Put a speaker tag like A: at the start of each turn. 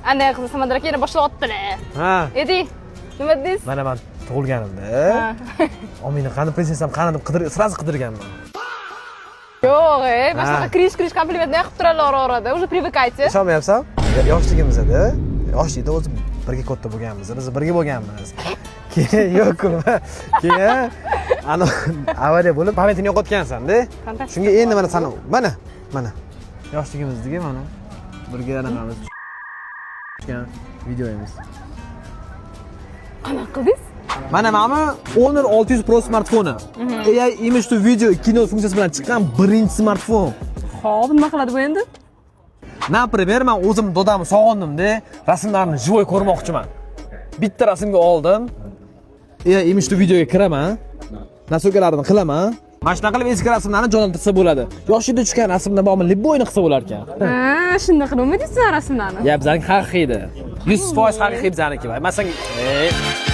A: Anday qilsa, Samandar aka yana boshlayaptilar.
B: Ha.
A: Ayting, nima dedingiz?
B: Mana man tug'ilganimda omini qani, prinsessam qani deb qidir, сразу qidirganman.
A: Yo'q, e, mana shunaqa кринж, кринж komplimentni qilib turadilar ora orada. Уже привыкайте.
B: Ishonmayapsan? Yoshligimizda, yoshlikda o'zi birga katta bo'lganmiz, biz birga bo'lganmiz. Keyin, yo'q, kulma, keyin ana avariya bo'lib, память ingni yo'qotgansanda.
A: Fantastika.
B: Shunga endi mana sani, mana, mana yoshligimizdagi, mana birga anaqamiz tushgan videomiz.
A: Qanaqa qildingiz?
B: Mana bu Honor 600 Pro smartfoni. AI image to video 2.0 funksiyasi bilan chiqqan birinchi smartfon.
A: Xo'p, nima qiladi bu endi?
B: Например, man o'zim dodamni sog'indimda, rasmlarni живой ko'rmoqchiman. Bitta rasmga oldim. AI image to videoga kiraman. Настройка larini qilaman. Mana shunaqa qilib eski rasmlarni jonlantirsa bo'ladi. Yoshida tushgan rasmlar bormi, любой ni qilsa bo'lar ekan.
A: Ha, shunday qilolmaydingiz rasmlarni.
B: Ya, bizaniki haqiqiy edi. 100% haqiqiy bizaniki. Masalan,